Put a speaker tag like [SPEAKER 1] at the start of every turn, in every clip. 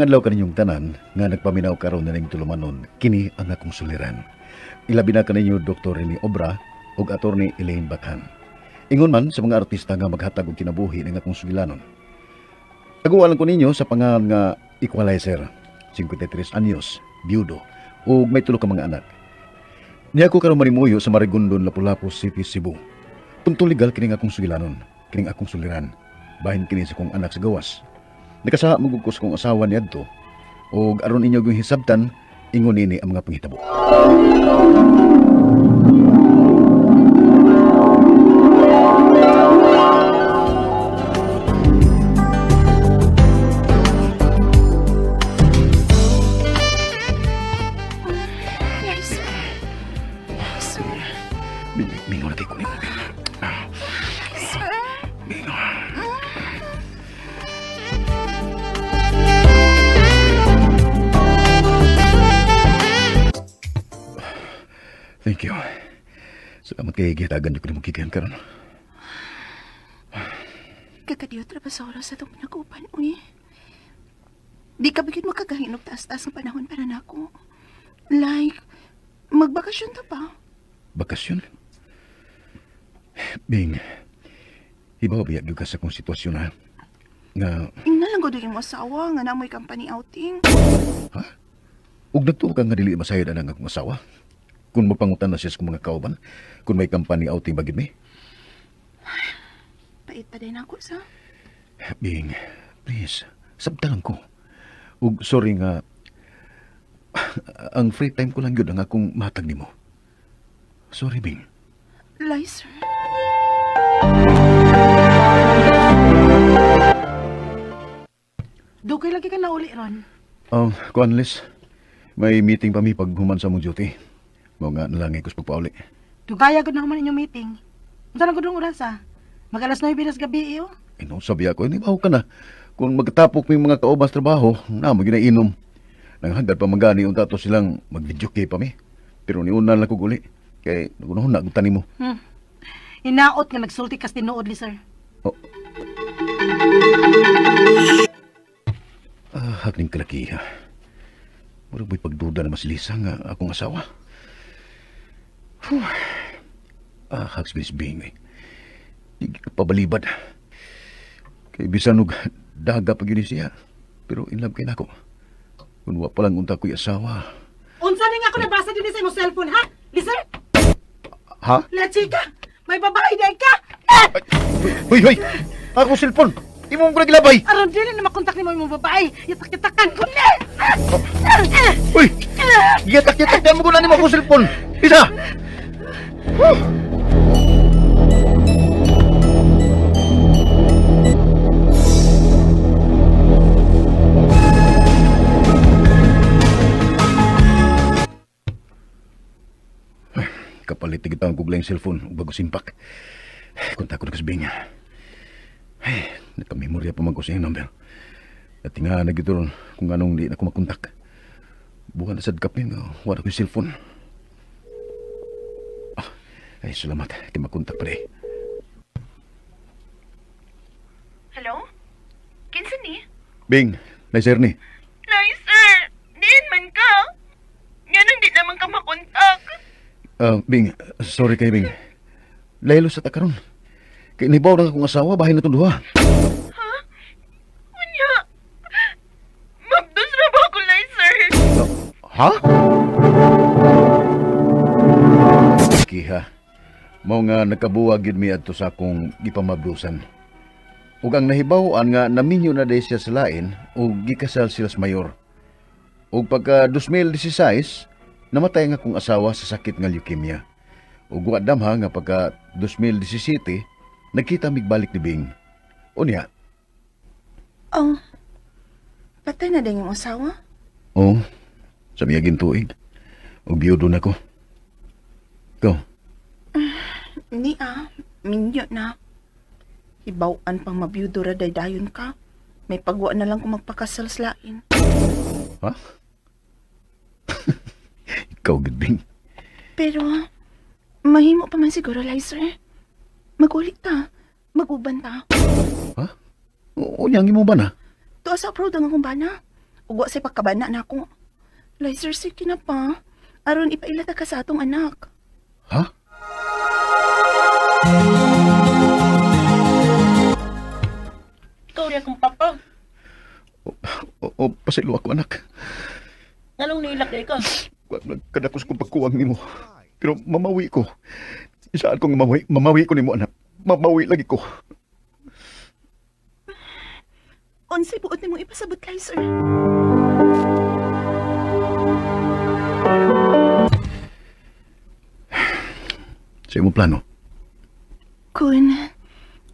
[SPEAKER 1] Maayong adlaw kaninyong tanan nga nagpaminaw karon nining tulumanon, kini ang akong suliran. Ilabi na kaninyo Dr. Rene Obra ug Attorney Elaine Bathan. Ingon man sa mga artista nga maghatag og kinabuhi ning akong sugilanon. Taguan ko ninyo sa pangalan nga Equalizer, 53 anyos, biyudo, ug may tulo ka mga anak. Niya ko karon manimuyo sa Marigondon, Lapu-Lapu City, Cebu. Punto legal kining akong sugilanon, kining akong suliran. Bahin kini sa kong anak sa gawas. Nakasaha magugkos sa kong asawa niadto ug aron inyo gyud hisabtan, ingon nini ang mga panghitabo. Mingo na kay kunin. Mingo. Thank you. Salamat kay gihatagan niyo ko nimo gikan karon.
[SPEAKER 2] Kakadiyot ra ba sa oras atong pinag-uban, uy? Di ka bigit makagahinog taas-taas ang panahon para nako. Like, magbakasyon ta pa.
[SPEAKER 1] Bakasyon? Bing, ibaw biya gyud ka sa akong sitwasyon ha? Nga...
[SPEAKER 2] Ingna lang gud yung asawa nga namoy company outing.
[SPEAKER 1] Ha? Ug nagtuo ka nga dili masayod ang akong asawa? Kung magpangutan na siya sa mga kauban, kung may company outing ba gid mi?
[SPEAKER 2] Pait pa din ako sa.
[SPEAKER 1] Bing, please, sabta lang ko. Ug sorry nga, ang free time ko lang yun ang akong matag nimo. Sorry, Bing.
[SPEAKER 2] Lizer.
[SPEAKER 3] Dugay lagi ka na uli ron.
[SPEAKER 1] Kuan, Liz, may meeting pa mi pag human sa mong duty. Mao nga nalangay ko sa pagpauli.
[SPEAKER 3] Dugaya gud na human inyong meeting. Unsa lang gud ang oras ah? Mag alas 9 nas gabi iyo.
[SPEAKER 1] Ino, sabi ako, hindi ba ka na? Kung magtapok mi mga kauban sa trabaho, na mo ginainom. Nanghagad pa magani unta to silang mag-video kay pa mi. Pero niuna lang ko guli. Kay nagunahon na agutan nimo.
[SPEAKER 3] Hinaot nga nagsulti kas tinuod, Lizer.
[SPEAKER 1] Oh. Ah, hakning kalakiha. Murag mo'y pagduda na masilisa nga akong asawa. Whew. Ah, haks bisbing eh. Pabalibad. Kay bisan og daga pag yun siya. Pero in love kay nako. Kung wa pa lang unta ko'y asawa.
[SPEAKER 3] Unsa ning ako nabasa din sa imong cellphone, ha? Lizer?
[SPEAKER 1] Ha?
[SPEAKER 3] La chika, may babae dai ka.
[SPEAKER 1] Hoy, hoy! Ako cellphone! Imo mo gilabay!
[SPEAKER 3] Aron dili na makontak nimo imong babae. Yatak-yatakan ko ni.
[SPEAKER 1] Hoy! Yatak-yatak mo ko na nimo akong cellphone. Isa! Whew. Kapalit kita ang kuglang cellphone ug bago simpak. Kontak ko na kasbing. Ay, nakamemorya pa man ko sa iyang number. At nga nagito ron kung anong di na ko makontak. Bukan na sad kapin, wala ko yung cellphone. Ah, ay, salamat. Di makontak pa rin.
[SPEAKER 2] Hello? Kinsa ni?
[SPEAKER 1] Bing, Lizer ni.
[SPEAKER 2] Lizer, diin man ka. Ganun di naman ka makontak.
[SPEAKER 1] Bing, sorry kay Bing. Laylo sa takaron. Kay nibaw na akong asawa, bahin na itong duha.
[SPEAKER 2] Ha? Unya? Mabdos na ba ako, Lizer?
[SPEAKER 1] Ha? Kiha, mao nga nagkabuwag yun mi adto sa akong gipamabdusan. Ug ang nahibaw-an nga naminyo na day siya sa lain ug gikasal sila sa mayor. Ug pagka 2016, namatay nga akong asawa sa sakit nga leukemia. Ug wa damha nga pagka 2017, nagkita migbalik ni Bing. Unya.
[SPEAKER 2] Oh, patay na din yung asawa?
[SPEAKER 1] Oo, sa miyaging tuig. Ug biyudo na ko. Ikaw?
[SPEAKER 2] Ni ah, minyo na. Hibaw-an pang mabiyudo ra daydayon ka. May pagwa na lang kung magpakasal sa lain.
[SPEAKER 1] Ha? Ikaw, gud, Bing.
[SPEAKER 2] Pero, mahimo pa man siguro, Lizer. Mag-ulit ta. Mag-uban ta.
[SPEAKER 1] Ha? Unyang imo ba na?
[SPEAKER 2] Tuwa sa abroad ang akong bana. Ug wa say pagkabana nako. Lizer, sige na pa. Aron ipailata ka sa atong anak.
[SPEAKER 1] Ha?
[SPEAKER 3] Ikaw rin akong papa.
[SPEAKER 1] O, pasaylo ako, anak.
[SPEAKER 3] Nganong niilak na ikaw?
[SPEAKER 1] Nagkadakos kong pagkuwang nimo. Pero mamawi ko. Isaan kong mamawi, mamawi ko nimo, anak. Mamawi lagi ko.
[SPEAKER 2] Unsay buot nimo ipasabot, Lizer?
[SPEAKER 1] Sa imong plano?
[SPEAKER 2] Kun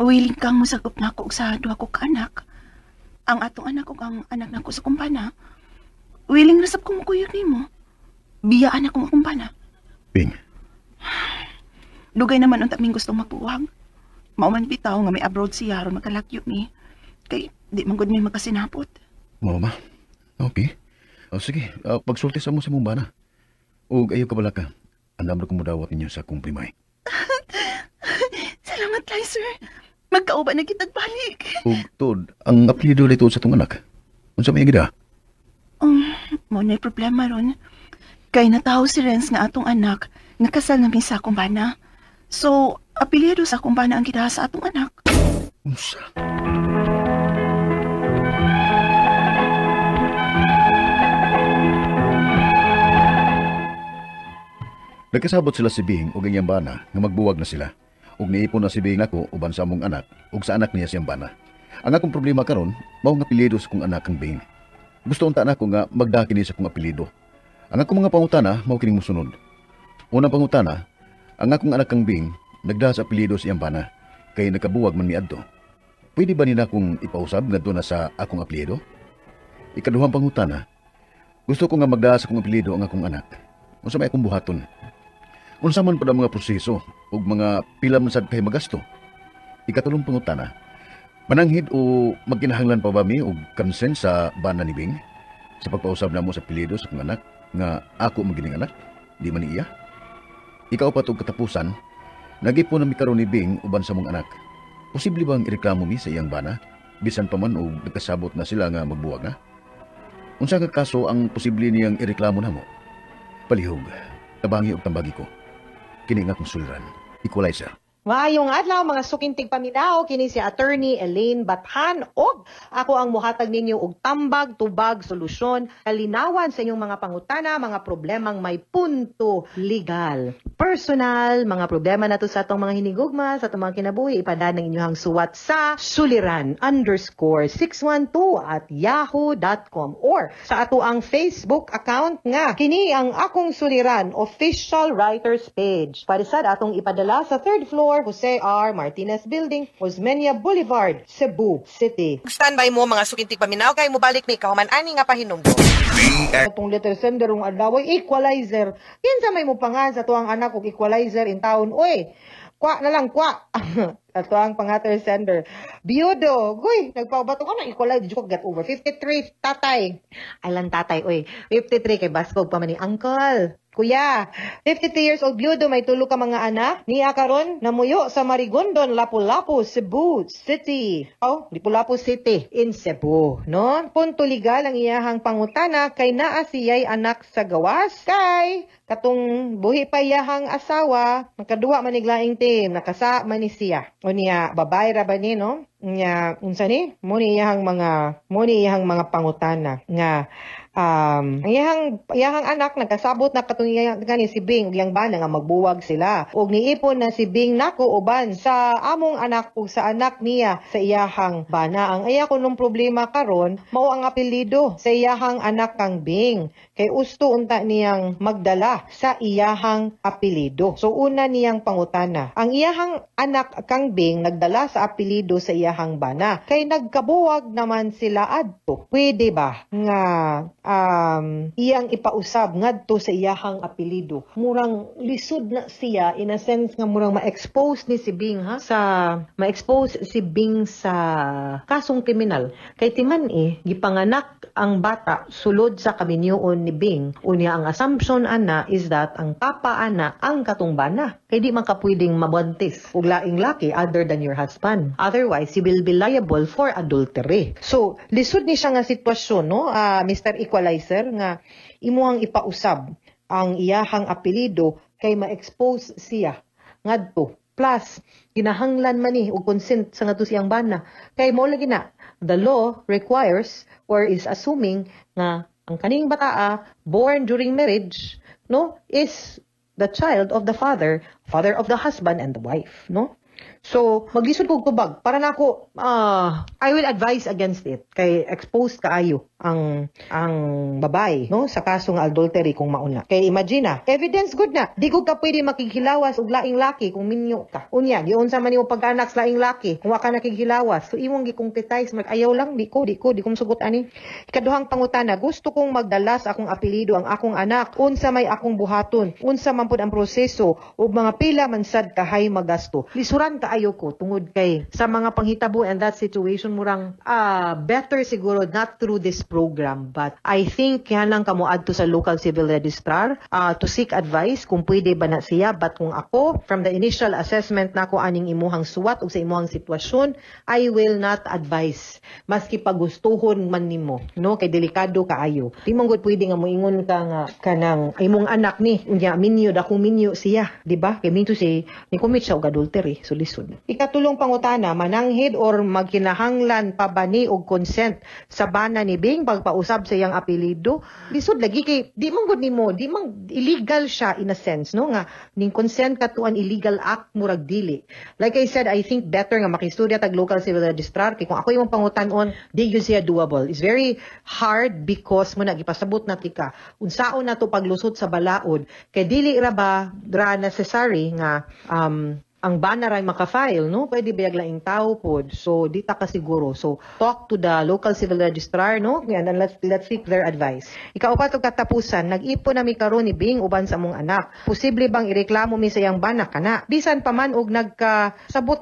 [SPEAKER 2] willing kang mosagop nako og sa duha ko ka anak, ang atong anak ug ang anak nako sa kumpana, willing ra sab ko mokuyog nimo. Biyaan akong kumpana.
[SPEAKER 1] Bing.
[SPEAKER 2] Dugay naman unta ming gustong magbuwag. Mao man bitaw nga may abroad siya aron makalakyo mi. Kay di man gud mi magkasinapot.
[SPEAKER 1] Mao ba? Okay. O, sige, pagsulti sa mo sa mong bana. Ug ayaw ka bala ka. Andam ra ko modawat ninyo sa akong primay.
[SPEAKER 2] Salamat, Lizer. Magkauban na kitag balik.
[SPEAKER 1] Ug tuod, ang apelyido dito sa tong anak. Unsa may gida?
[SPEAKER 2] Mao na problema ron. Kay natawo si Renz nga atong anak nga kasal na mi sa akong bana. So, apelyido sa akong bana ang gidaha sa atong anak.
[SPEAKER 1] Unsa? Nagkasabot sila si Bing og ang iyang bana nga magbuwag na sila. Ug niipon na si Bing nako uban sa among anak ug sa anak niya siyang bana. Ang akong problema karon mao nga apelyido sa akong anak ang Bing. Gusto unta nako nga magdaki ni sa akong apelyido. Ang akong mga pangutana mao kining mosunod. Unang pangutana, ang akong anak kang Bing nagdaha sa apelyido sa iyang bana kay nakabuwag man miadto. Pwede ba nila akong ipausab ngadto na sa akong apelyido? Ikaduhang pangutana, gusto ko nga magdaha sa akong apelyido ang akong anak. Unsa may akong buhaton? Unsa man pud ang mga proseso ug mga pila man sad kay magasto? Ikatulong pangutana, mananghid o magkinahanglan pa ba mi og consent sa bana ni Bing sa pagpausab namo sa apelyido sa akong anak nga ako magining anak, di man iya? Ikaupat og katapusan, nagipon na mi karon ni Bing uban sa mong anak. Posible bang ireklamo mi sa iyang bana bisan pa man og nagkasabot na sila nga magbuwag na? Unsa ka kaso ang posible niyang ireklamo namo? Palihog, tabangi og tambagi ko. Kini nga akong suliran. Equalizer.
[SPEAKER 4] Maayong adlaw mga sukintig paminaw, kini si Attorney Elaine Bathan og ako ang mohatag ninyo og tambag, tubag, solusyon, kalinawan sa inyong mga pangutana, mga problemang may punto legal, personal, mga problema nato sa atong mga hinigugma, sa atong mga kinabuhi, ipadaan ang inyong suwat sa suliran_612@yahoo.com or sa ato ang Facebook account nga kini ang akong suliran official writers page. Para sad atong ipadala sa 3rd floor Jose R. Martinez Building, Osmeña Boulevard, Cebu City.
[SPEAKER 5] Standby mo mga sukintig paminaw kay mobalik mi kahuman ani nga pahinumdom.
[SPEAKER 4] Atong letter sender ang adlaw equalizer. Kinsa may mopangan sa tuang anak og equalizer in town oy. Kwa na lang kwa. Ato ang pangater sender. Biyudo, guy, nagpabato ka na equalizer di ko get over 53 tatay. Ailan tatay oy. 53 kay baskog pa man ni uncle. Kuya, 53 years old biyudo, may tulo ka mga anak. Niya karon namuyo sa Marigondon, Lapu-Lapu, Cebu City. Oh, Lapu-Lapu City in Cebu, no? Punto legal ang iyahang pangutana kay naa siyay anak sa gawas kay katong buhi pa iyahang asawa, nakaduwa man ig laing team, nakasa man ni siya. O niya, babae ra ba ni, no? Niya, unsa ni? Mo ni iyahang mga pangutana nga ang iyahang anak nagkasabot na katong iyang kani si Bing ug iyang bana nga magbuwag sila. Ug niipon na si Bing nako uban sa among anak ug sa anak niya sa iyahang bana. Ang iya kunong problema karon mao ang apelyido sa iyahang anak kang Bing. Kay usto unta niyang magdala sa iyahang apelyido. So una niyang pangutana, ang iyahang anak kang Bing nagdala sa apelyido sa iyahang bana. Kay nagkabuwag naman sila adto. Pwede ba nga iyang ipausab ngadto sa iyahang apelyido? Murang lisod na siya in a sense nga murang ma-expose ni si Bing ha sa ma-expose si Bing sa kasong kriminal. Kay timan gipanganak Ang bata sulod sa kaminyoon ni Bing. Unya ang assumption ana is that ang papa ana ang katong bana. Kay di man ka pwedeng mabuntis og laing laki other than your husband. Otherwise, you will be liable for adultery. So, lisod ni siya nga sitwasyon, no, Mr. Equalizer, nga imuhang ipausab ang iyahang apelyido kay ma-expose siya ngadto. Plus, kinahanglan man ni og consent sa ngadto siyang bana. Kay mo lagi na, the law requires or is assuming nga ang kaning bataa born during marriage, no, is the child of the father, father of the husband and the wife, no? So, maglisod kog tubag. Para nako, I will advise against it. Kay exposed kaayo ang babae, no, sa kaso nga adultery kung mauna. Kay imagine na, evidence good na. Di ko ka pwede makighilawas og laing laki kung minyo ka. Unya, giunsa man nimo pagkaanak sa laing laki kung wa ka nakighilawas. So imong gi-concretize, mag ayaw lang, di ko musugot ani. Ikaduhang pangutana, gusto kong magdala sa akong apelyido ang akong anak. Unsa may akong buhaton? Unsa man pud ang proseso ug mga pila man sad kahay magasto? Lisuran kaayo ko tungod kay sa mga panghitabo and that situation, murang better siguro not through this program, but I think yan lang kamo adto sa local civil registrar to seek advice kung pwede ba na siya. But kung ako, from the initial assessment nako aning imuhang suwat ug sa imuhang sitwasyon, I will not advise maski pagustuhon man nimo, no, kay delikado kaayo. Di man gud pwede nga moingon ka nga kanang imong anak ni, unya minyo, dakong minyo siya, di ba? Kay minto si ni commit siya og adultery, so lisod. Ikatulong pangutana, mananghid or magkinahanglan pa ba ni og consent sa bana ni Bing pagpausab sa iyang apelyido? Lisod lagi kay di man gud nimo, di man illegal siya in a sense, no, nga ning consent ka to an illegal act, murag dili. Like I said, I think better nga makistorya tag local civil registrar, kay kung ako imong pangutan-on, di gyud siya doable. It's very hard because mo na gipasabot na tika unsaon na to paglusot sa balaod, kay dili ra ba ra necessary nga ang bana ra maka-file, no? Pwede bayag laing tao pod. So, di ta ka siguro. So, talk to the local civil registrar, no? And then let's seek their advice. Ikaupat ug katapusan, nag-ipon na mi karon ni Bing uban sa among anak. Posible bang ireklamo mi sa iyang bana kana? Bisan pa man og nagkasabot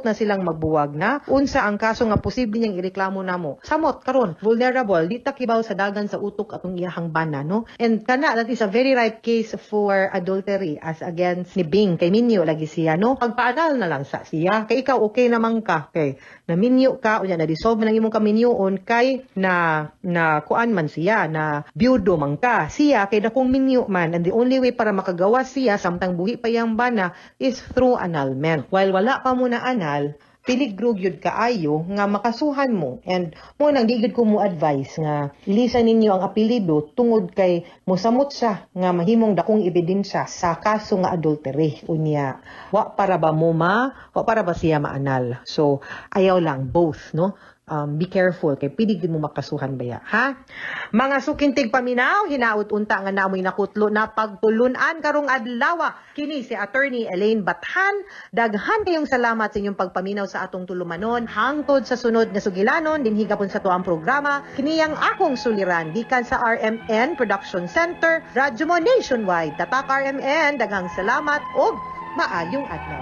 [SPEAKER 4] na silang magbuwag na, unsa ang kaso nga posible niyang ireklamo namo? Samot karon, vulnerable, di ta kibaw sa dagan sa utok atong iyahang bana, no? And kana, that is a very right case for adultery as against ni Bing kay minyo lagi siya, no? Pagpaanal na lang sa siya. Kay ikaw okay naman ka. Kay naminyo ka, unya na dissolve man ang imong kaminyoon kay na na kuan man siya, na byudo man ka. Siya kay dakong minyo man, and the only way para makagawa siya samtang buhi pa yang bana is through annulment. While wala pa mo na anal, piligro gyud kaayo nga makasuhan mo, and mo nang di gyud ko mo advice nga ilisan ninyo ang apelyido tungod kay mosamot siya nga mahimong dakong ebidensya sa kaso nga adultery. Unya wa para ba mo ma wa para ba siya maanal. So ayaw lang both, no? Be careful kay pwede gyud mo makasuhan baya, ha? Mga suking tigpaminaw, hinaut unta nga namoy nakutlo na pagtulunan karong adlaw. Kini si Attorney Elaine Bathan. Daghan kayong salamat sa inyong pagpaminaw sa atong tulumanon. Hangtod sa sunod nga sugilanon dinhi gapon sa tuang programa, kini ang Akong Suliran, gikan sa RMN Production Center, Radyo Mo Nationwide. Tatak RMN, daghang salamat ug maayong adlaw.